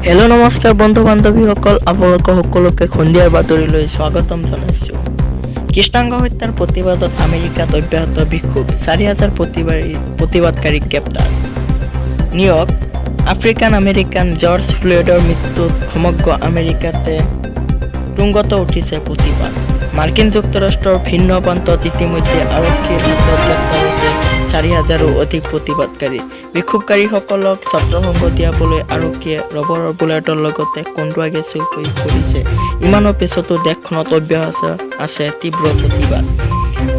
Hello', নমস্কাৰ বন্ধু বান্ধৱীসকল, আপোনালোকক সকলোকে সন্ধিয়াৰ বাতৰিলৈ স্বাগতম জনাইছোঁ। কৃষ্ণাংগ হত্যাৰ প্ৰতিবাদত আমেৰিকাত অব্যাহত বিক্ষোভ, 4000 প্ৰতিবাদকাৰীক গ্ৰেপ্তাৰ। নিউয়ৰ্ক, আফ্ৰিকান আমেৰিকান জৰ্জ ফ্লয়েডৰ মৃত্যুত সমগ্ৰ আমেৰিকাতে তুংগত উঠিছে প্ৰতিবাদ। মাৰ্কিন যুক্তৰাষ্ট্ৰৰ ভিন্ন প্ৰান্তত ইতিমধ্যে আৰক্ষীৰ হাতত গ্ৰেপ্তাৰ হৈছে 4000ৰো অধিক প্ৰতিবাদকাৰী। বিক্ষোভকাৰীসকলক ছত্ৰভংগ দিয়াবলৈ আৰক্ষীয়ে ৰবৰৰ বুলেটৰ লগতে কন্দুৱা গেছো প্ৰয়োগ কৰিছে। ইমানৰ পিছতো দেশখনত অব্যাহত আছে তীব্ৰ প্ৰতিবাদ।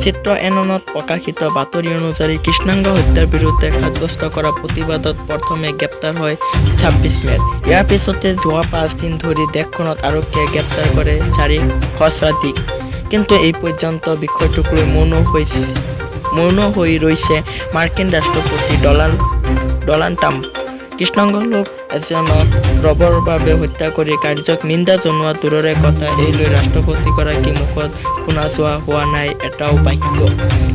চিএনএনত প্ৰকাশিত বাতৰি অনুসৰি কৃষ্ণাংগ হত্যাৰ বিৰুদ্ধে সাব্যস্ত কৰা প্ৰতিবাদত প্ৰথমে গ্ৰেপ্তাৰ হয় 26 মে'ত। ইয়াৰ পিছতে যোৱা 5 দিন ধৰি দেশখনত আৰক্ষীয়ে গ্ৰেপ্তাৰ কৰে 4 সহস্ৰাধিক। কিন্তু এই পৰ্যন্ত বিষয়টোক লৈ মৌন হৈ ৰৈছে মাৰ্কিন ৰাষ্ট্ৰপতি ডনাল্ড ডনাল্ড ট্ৰাম্প। কৃষ্ণাংগ লোক এজনক বৰ্বৰভাৱে হত্যা কৰি কাৰ্যক নিন্দা জনোৱা দূৰৰে কথা, এই লৈ ৰাষ্ট্ৰপতিগৰাকীৰ মুখত শুনা যোৱা হোৱা নাই এটাও বাক্য।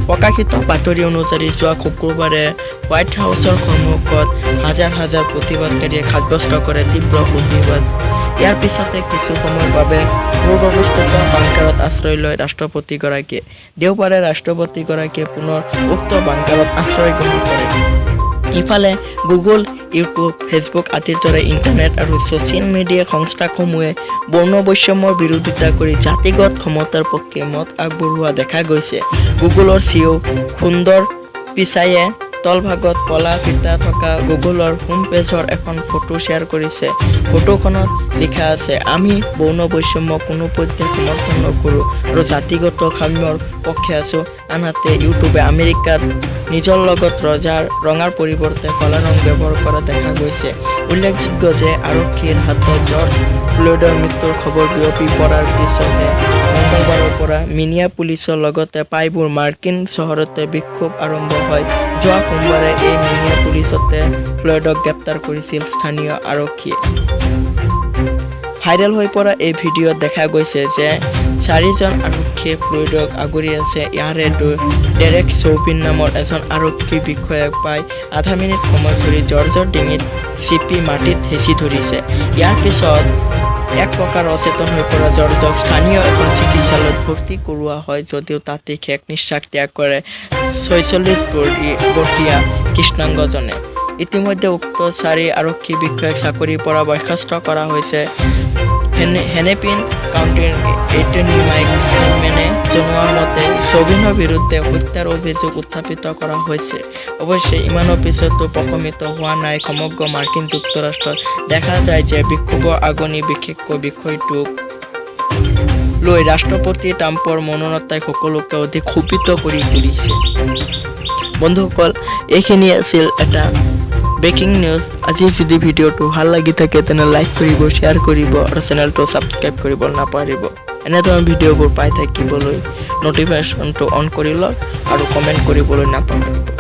প্ৰকাশিত বাতৰি অনুসৰি যোৱা শুকুৰবাৰে হোৱাইট হাউচৰ সন্মুখত হাজাৰ হাজাৰ প্ৰতিবাদকাৰীয়ে সাব্যস্ত কৰে তীব্ৰ প্ৰতিবাদ। ইয়াৰ পিছতে কিছু সময়ৰ বাবে ভূগৰ্ভস্থ বাংকাৰত আশ্ৰয় লয় ৰাষ্ট্ৰপতিগৰাকীয়ে। দেওবাৰে ৰাষ্ট্ৰপতিগৰাকীয়ে পুনৰ উক্ত বাংকাৰত আশ্ৰয় গ্ৰহণ কৰে। ইফালে গুগল, ইউটিউব, ফেচবুক আদিৰ দৰে ইণ্টাৰনেট আৰু ছ'চিয়েল মিডিয়া সংস্থাসমূহে বৰ্ণ বৈষম্যৰ বিৰোধিতা কৰি জাতিগত সমতাৰ পক্ষে মত আগবঢ়োৱা দেখা গৈছে। গুগলৰ চিইঅ সুন্দৰ পিচাইয়ে তলভাগত ক'লা ফিটা থকা গুগলৰ হোম পেজৰ এখন ফটো শ্বেয়াৰ কৰিছে। ফটোখনত লিখা আছে, "আমি বৰ্ণ বৈষম্য কোনোপধ্যে সমৰ্থন নকৰোঁ আৰু জাতিগত সাম্যৰ পক্ষে আছোঁ।" আনহাতে ইউটিউবে আমেৰিকাত নিজৰ লগত ৰঙাৰ পৰিৱৰ্তে ক'লা ৰং ব্যৱহাৰ কৰা দেখা গৈছে। উল্লেখযোগ্য যে আৰক্ষীৰ হাতত জৰ্জ ফ্লয়েডৰ মৃত্যুৰ খবৰ বিয়পি পৰাৰ পিছতে মংগলবাৰৰ পৰা মিনিয়াপোলিছৰ লগতে প্ৰায়বোৰ মাৰ্কিন চহৰতে বিক্ষোভ আৰম্ভ হয়। যোৱা সোমবাৰে এই মিনিয়াপোলিছতে ফ্লয়েডক গ্ৰেপ্তাৰ কৰিছিল স্থানীয় আৰক্ষীয়ে। ভাইৰেল হৈ পৰা এই ভিডিঅ'ত দেখা গৈছে যে চাৰিজন আৰক্ষীয়ে ফ্লয়েডক আগুৰি আছে। ইয়াৰে ডেৰেক চৌভিন নামৰ এজন আৰক্ষী বিষয়াক প্ৰায় আধা মিনিট সময় ধৰি জৰ্জৰ ডিঙিত চেপি মাটিত হেঁচি ধৰিছে। ইয়াৰ পিছত এক প্ৰকাৰ অচেতন হৈ পৰা জৰ্জক স্থানীয় এখন চিকিৎসালয়ত ভৰ্তি কৰোৱা হয় যদিও তাতে শেষ নিশ্বাস ত্যাগ কৰে 46 বৰ্ষীয়া কৃষ্ণাংগজনে। ইতিমধ্যে উক্ত চাৰি আৰক্ষী বিষয়াক চাকৰিৰ পৰা বৰ্খাস্ত কৰা হৈছে। হেনেপিন কাউণ্টিৰ এটৰ্নী মাইক হেনমেনে জনোৱা মতে চৌভিনৰ বিৰুদ্ধে হত্যাৰ অভিযোগ উত্থাপিত কৰা হৈছে। অৱশ্যে ইমানৰ পিছতো প্ৰশমিত হোৱা নাই সমগ্ৰ মাৰ্কিন যুক্তৰাষ্ট্ৰত। দেখা যায় যে বিক্ষোভৰ আগনি বিশেষকৈ বিষয়টোক লৈ ৰাষ্ট্ৰপতি ট্ৰাম্পৰ মৌনতাই সকলোকে অধিক ক্ষোভিত কৰি তুলিছে। বন্ধুসকল, এইখিনি আছিল এটা ব্ৰেকিং নিউজ। আজি যদি ভিডিঅ'টো ভাল লাগি থাকে, তেনে লাইক কৰিব, শ্বেয়াৰ কৰিব আৰু চেনেলটো ছাবস্ক্ৰাইব কৰিব নাপাহৰিব। এনেধৰণৰ ভিডিঅ'বোৰ পাই থাকিবলৈ ন'টিফিকেশ্যনটো অন কৰি লওক আৰু কমেণ্ট কৰিবলৈ নাপাহৰিব।